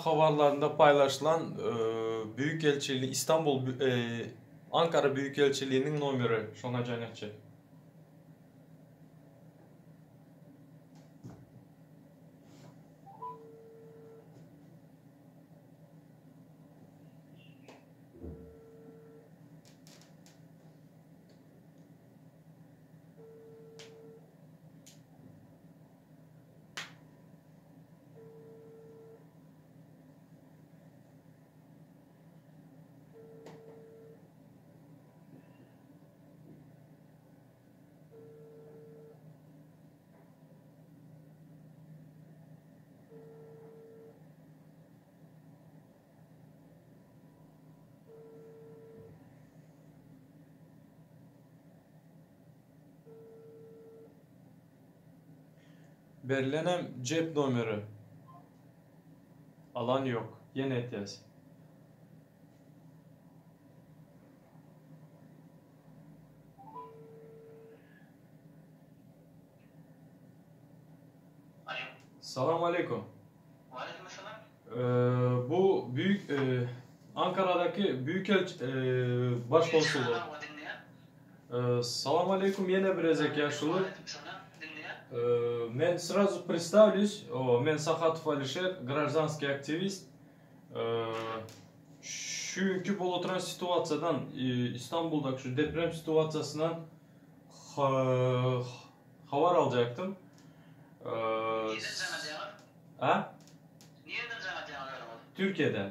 habarlarynda paýlaşylan Büýükelçiliği İstanbul Ankara Büýükelçiliğiniň nomeri şoňa jaň etjek. Berilenem cep nomeri. Alan ýok. Ýene etýäs. Alo. Salam aleýkum. Waleýkim essalam. Bu büyük Ankaradaky Büyükelç Başkonsullygy. Hawa diňleýän. Salam aleýkum ýene bir gezek ýaşuly. Waleýkim salam diňleýän. Men srazu predstavlýus. Men Sahatow Alişer, graždanskiý aktiwist. Şu günki bolup oturan situasiýadan, Istanbuldaky şu deprem situasiýasyndan habar aljakdym. Nireden jaň edýäňiz? A? Nireden jaň edýäňiz özüňiz? Türkiýeden.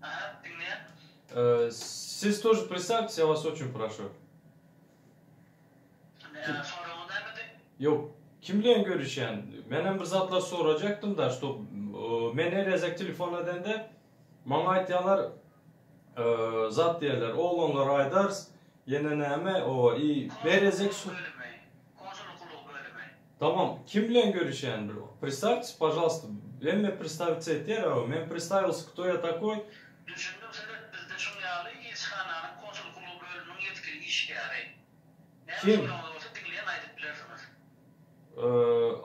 Aha, diňleýän. Siz тоже представьтесь, я вас очень прошу. Soragyňyz nämedi? Ýok, kim bilen görüşýän? Menem bir zatlar sorajakdym-da, şto men her gezek telefon edende maňa aýtýarlar, zat diýerler, oglanlara aýdarys, ýene näme, o i her gezek Konsullyk bölümi, konsullyk gullugy bölümi. Tamam, kim bilen görüşýän bir представьтесь, пожалуйста. Hemme представиться etýär, a men представился, кто я такой? Düşündim size, bizde şuň ýaly ilçihananyň konsullyk gullugy bölüminiň ýetgili işgäri. Näme Kim? soragyňyz bolsa diňleýän aýdyp bilersiňiz.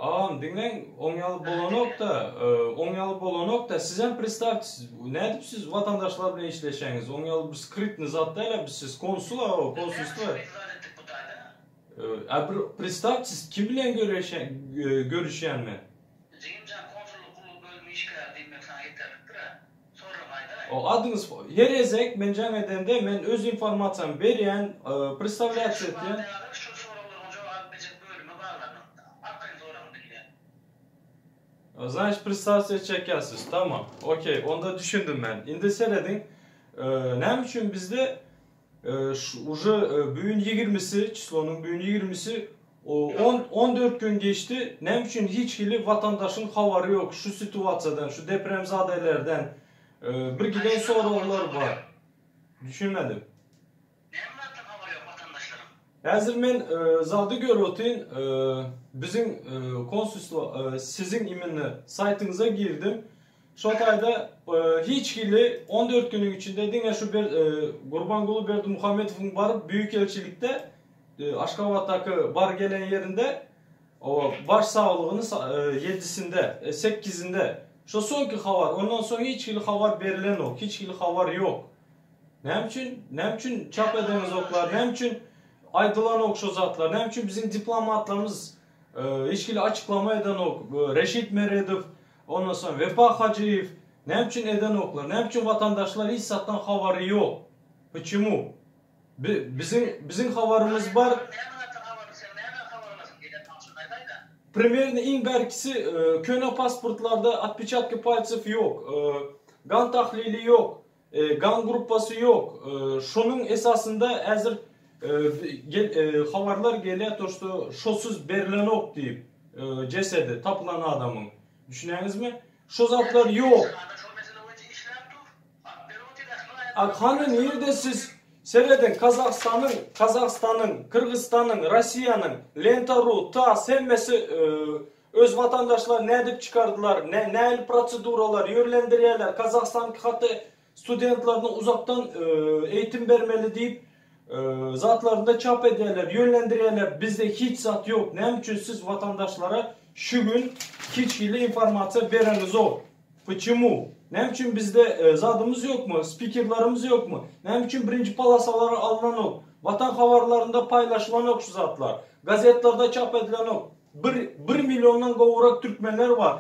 Agam diňläň oň ýaly bolanokda oň ýaly bolanokda sizem представьтесь nädip siz watandaşlar bilen işleşýäňiz oň ýaly bir skrytnyý zat dälä biz siz konsul a Biz näme konsulstwa skryt zat etdik bu taýda? A bir представьтесь kim bilen görüşýän görüşýän men? Jigimjan konsullyk gullugy bölümi işgäri diýmek saňa ýeterlikdir-ä. Soragyňy aýdaý. O adyňyz her gezek men jaň edende men öz informasiýamy berýän predstawlýatsiýa Şu etýän. barada şu soraglaryňa jogap alyp biljek bölüme baglanyň. Arkaýyn soragyňy diňleýän. Znaçt predstawsiýa çekýärsiz. Tamam. Okey. Onda düşündim men. Indi serediň. Näme üçin bizde Uje büyün ýigrimisi, çislonyň büyün ýigrimisi, on, 14 gün geçdi. Näme üçin hiç hili watandaşyň habary ýok şu situasiýadan, şu depremzadelerden? Bir giden soraglar bar. Düşünmedim. Näme zatdan habary ýok watandaşlaryň? Häzir men zady görüp otyryn, biziň konsulstwo, siziň imenno saýtyňyza girdim. Şo taýda hiç hili 14 günüň içinde diňe şu bir Gurbanguly Berdimuhamedowyň baryp Büýükelçilikde Aşgabatdaky bar gelen ýerinde o baş saglygyny ýedisinde, sekizinde şo soňky habar, ondan soň hiç hili habar berilenok, hiç hili habar ýok. Näme üçin, näme üçin çap edeňizoklar, näme üçin aýdylanok şo zatlar, näme üçin biziň diplomatlarymyz hiç hili açyklama edenok, Reşit Meredow, Ondan soň Wepa Hajyýew näme üçin edenoklar? Näme üçin watandaşlar hiç zatdan habary ýok? Почему? Biziň biziň habarymyz bar. Näme zatdan habarly sen näme habar alasyň gelýär maňa şony aýdaýda. Primerno iň bärkisi köne pasportlarda otpeçatki palcew ýok. Gan tahlili ýok. Gan gruppasy ýok. Şonuň esasynda häzir habarlar gelýär to şto şosuz berilenok diýip jesedi tapylan adamyň. Düşünýäňizmi? Şo zatlar ýok. A hany nirde siz serediň Kazahstanyň, Kazahstanyň, Kyrgyzstanyň, Rossiýanyň, Lenta ru, TASS hemmesi öz watandaşlaryny nädip çykardylar, nähili proseduralar ýörlendirýärler, Kazahstanyňky hatda studentlerine uzakdan eýitim bermeli diýip zatlarynda çap edýärler, ýönlendirýärler. Bizde hiç zat ýok. Näme üçin siz watandaşlara şu gün hiç hili informasiýa bereňizok? Poçemu? Näme üçin bizde zadymyz ýokmy, spikerlerimiz ýokmy? Näme üçin birinji polosalara alynanok? Watan habarlarynda paýlaşylanok şu zatlar. Gazetlerde çap edilenok. Bir, bir milliondan gowrak türkmenler bar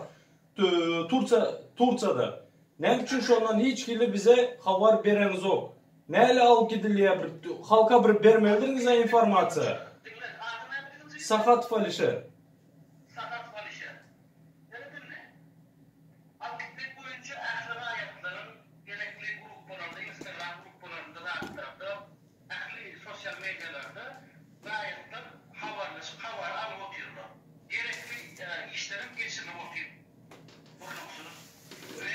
Tursiýa, Tursiýada. Näme üçin şondan hiç hili bize habar bereňizok? Näle alyp gidilýär bir halka bir bermelidiňizä informasiýa. Diňle, ady näme diýdiň? Sahatow Alişer. Sahatow Alişer. Seredindi. Alyp gitmek boýunça ähli raýatlaryň gerekli gruppalarda, Instagram gruppalarynda zatlarda, ähli sosial medialarda raýatlar habarlaşyp, habar alyp otyrlar. Gerekli işlerem geçirilip otyr durnuksyz we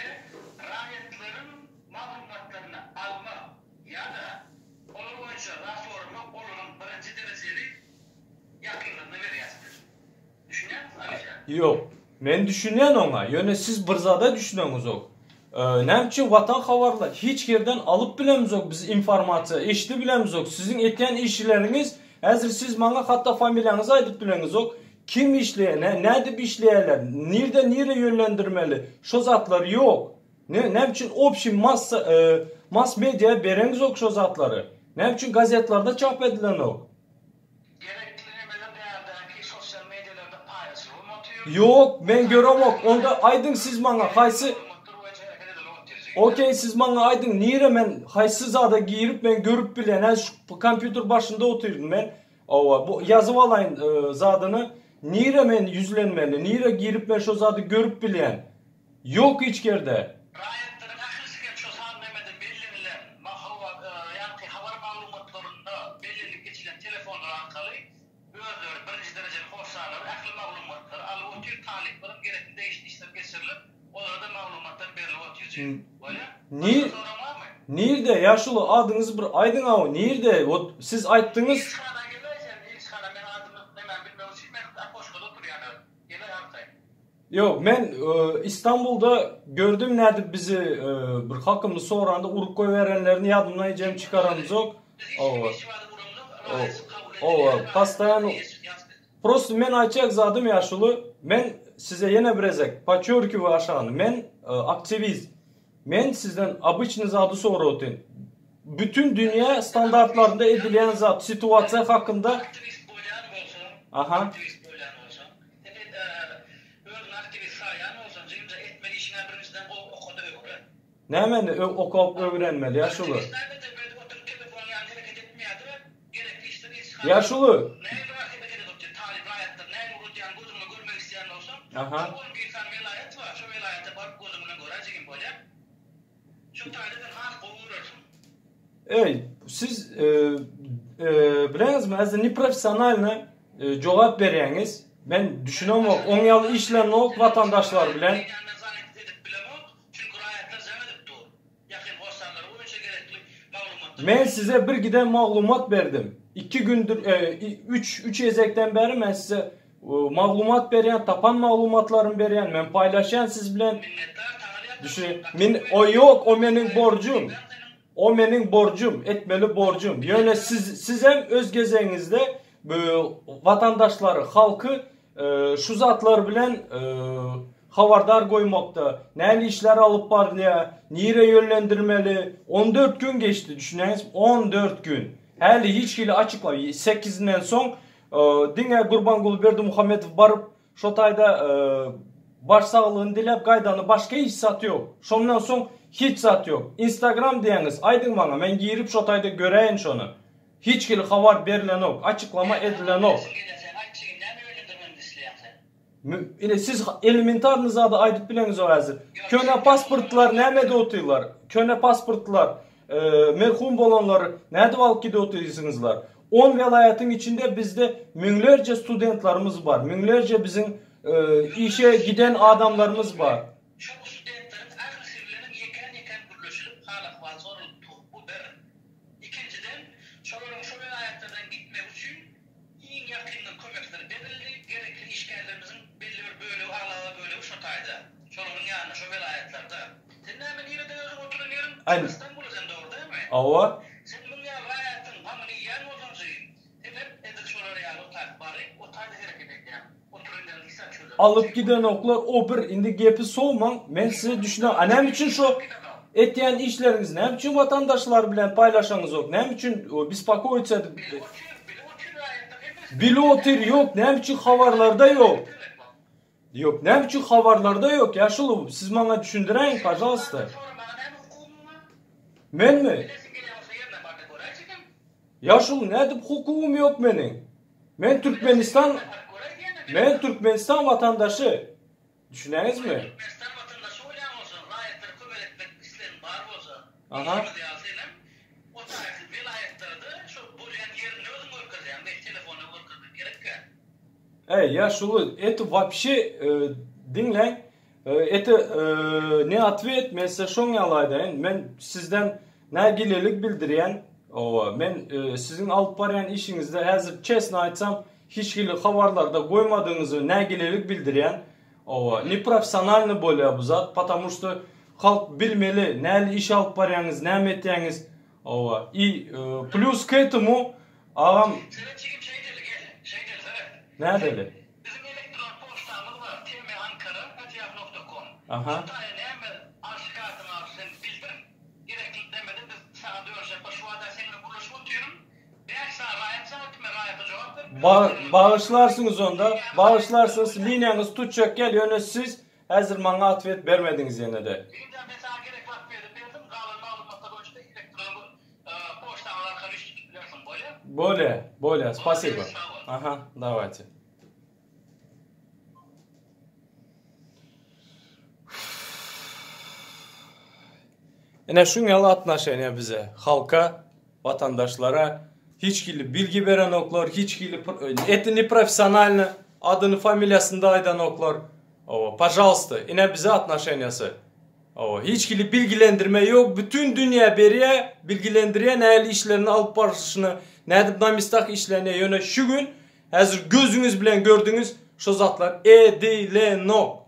raýatlaryň maglumatlaryny almak ýa-da olar boýunça zat soramak olaryň birinji derejeli ýakynlaryna berýäs biz. Düşünýäňmi Alişer? Ýok. Men düşünýän oňa, ýöne siz bir zada düşüneňizok. Näme üçin Watan habarlar hiç ýerden alyp bilemizok biz informasiýa, eşidi bilemizok. Siziň etýän işleriňiz, häzir siz maňa hatda familiýaňyzy aýdyp bileňizok. Kim işleýär, nädip işleýärler, nirden nirä ýönlendirmeli, şo zatlar ýok. Ne, näme üçin obşi massa, mass media bereňizok şo zatlary? Näme üçin gazetlerde çap edilenok? Gerekli nemeler bärdäki sosial medialarda paýlaşylybam otyr. Ýok, men göremok. Onda aýdyň siz maňa haýsy Maglumatlar boýunça hereket edilip otyr jigitler. Okey siz maňa aýdyň nire men haýsy zada girip men görüp bilýän hä şu kompýuter başynda otyryn men. Hawa bu ýazyp alaýyn zadyny nire men ýüzlenmeli nire girip men şo zady görüp bilýän. Ýok hiç ýerde. Raýatlaryň ählisi hem şo san nemede bellenilen ýagny habar maglumatlarynda bellenilip geçilen telefonlar arkaly özleri birinji derejeli hossarlary ähli maglumatlary alyp otyr, talyplaram gerekli degişli işler geçirilip, olara-da maglumatlar berilip otyr jigim. Bolýa? Başga soragyň barmy? Nirde ýaşuly adyňyzy bir aýdyň aw nirde wot siz aýtdyňyz. Ilçihana geläý sen ilçihana men adymy nemämi bilmek üçin men okoşkada oturýan özüm geläý arkaýyn. Ýok, men Istanbulda gördüm nädip bizi bir hakymyzy soranda urup goýberenlerini ýadymdan hijem çykaramzok. Owa. Owa, postoýan Prosto men aýtjak zadym ýaşuly, men size ýene bir gezek podçerkiwaýu aşagyny, men aktiwist. Men sizden obyçnyý zady sorap otyryn. Bütün dünýä standartlarynda edilýän zat, situasiýa hakynda. Aktiwist bolýan bolsaň, aktiwist bolýan bolsaň, Sen özüňi aktiwist saýýan bolsaň, jigimjan etmeli işiňä birinjiden gowy okada öwren. Nämeni okap öwrenmeli ýaşuly? Aktiwist nämede beýdip oturyp telefon ýaly hereket etmeýärde, gerekli işler ilçihana Ýaşuly! Näme bir hereket edip otyr, talyp raýatlar näme uradýan gözüňle görmek isleýän bolsaň, şo on bir sany welaýat bar, şo welaýata baryp gözüň bilen göräý jigim bolýa. Şo taýda sen has gowy görersiň. Eý, siz bileňizmi, häzir neprofessionalny jogap berýäňiz. Men düşünemok, oň ýaly işlenok watandaşlar bilen. Men size bir giden maglumat berdim. Iki gündür, üç, üç gezekden bäri men size maglumat berýän, tapan maglumatlarymy berýän, men paýlaşýan siz bilen. Düşün, men, o ýok, o meniň borjum. O meniň borjum, etmeli borjum. Ýöne siz, sizem öz gezegiňizde bu watandaşlary, halky şu zatlar bilen habardar goýmakda, nähili işler alyp barylýar, nirä ýönlendirmeli, 14 gün geçdi, düşünýäňizmi? 14 gün. Häli hiç hili açykla, sekizinden soň diňe Gurbanguly Berdimuhamedow baryp, şo taýda baş saglygyny diläp gaýdany başga hiç zat ýok. Şondan soň hiç zat ýok. Instagram diýýäňiz, aýdyň maňa, men girip şo taýda göräýin şony. Hiç hili habar berlenok, açyklama edilenok. Ine siz elementarny zady aýdyp bileňizok häzir. Köne pasportlar nämede otyrlar? Köne pasportlar, merhum bolanlar nädip alyp gidip otyrsyňyzlar? On welaýatyň içinde bizde müňlerce studentlarymyz bar, müňlerce biziň işe giden adamlarymyz bar. Şol studentleriň ählisi bilenem ýekän-ýekän gürleşilip, hal-ahwal soralyp dur. Bu bir. Ikinjiden, şolaryň şo welaýatlardan gitmegi üçin iň ýakyndan kömekler berildi, gerekli işgärlerimiziň belli bir bölegi, aglaba bölegi şo taýda, şolaryň ýanynda, şo welaýatlarda. Sen näme nirede özüň oturan ýeriň? Istanbulda sen dogry dälmi? Hawa. Sen muň ýaly raýatyň gamyny iýýän bolsaň jigim, sen hem edil şolar ýaly o taýda baryp, o taýda hereket edýäň. Oturan ýeriň hiç zat çözenok. Alyp gidenoklar o bir indi gepi sowmaň men size düşünen a näme üçin şo etýän işleriňizi näme üçin watandaşlar bilen paýlaşaňyzok näme üçin bespokoиться edip Bilip otyr ýok näme üçin habarlarda ýok ýok näme üçin habarlarda ýok ýaşuly siz maňa düşündiräýiň pažalsta menmi ýaşuly nädip hukugym ýok meniň Men Türkmenistan Men Türkmenistan watandaşy. Düşünýäňizmi? Türkmenistan watandaşy bolýan bolsa, raýatlara kömek etmek islegiň bar bolsa, Aha. işimiz ýaly senem o taýky welaýatlarda şo bolýan ýerini özüň görkezýäň, belki telefonda görkezmek gerekkä. Eý, ýaşuly, eti wapşe diňläň, eti ne otwet, men size şoň ýaly aýdaýyn, men sizden nägilelik bildirýän, owa, men siziň alyp barýan işiňizde häzir çesno aýtsam, hiç hili habarlarda goýmadygyňyzy nägilelik bildirýän, owa, neprofessionalnyý bolýar bu zat, потому что halk bilmeli, näli iş alyp barýaňyz, näme etýäňiz, owa, i plýus k etому, Agam. Seret jigim şeýdeli gel. Şeýdeli seret. Nädeli? Biziň elektron poçtamyz bar tmankara at yahoo nokta kom. Aha. Şu taýa näme arşy kartyňy al sen bildir. Gerekli demede biz saňa dönüşek bar. Şu wada seň bilen gürleşip otyryn. 5 sany raýat jaň etdi men raýata jogap berip Ba bagyşlarsyňyz onda. Bagyşlarsyňyz liniýaňyz tutjak gel ýöne siz häzir maňa otwet bermediňiz ýenede. Jigimjan men saňa gerekli otwedi berdim galan maglumatlar boýunça elektron Poçtaňyz arkaly üç tutup bilersiň bolýa. Bolýa, bolýa, spasiba. Aha, dawayte. Ine şuň ýaly atnoşeniýa bize, halka, watandaşlara hiç hili bilgi berenoklar, hiç hili eti ne professionalny, adyny, familiýasyny da aýdanoklar. Owa, pažalsta, ine bize atnoşeniýasy. Hawa, hiç hili bilgilendirme ýok, bütin dünýä berýä, bilgilendirýä nähili işlerini alyp barşyny, nädip na mestah işlenýä, ýöne şu gün häzir gözüňiz bilen gördüňiz, şo zatlar edilenok.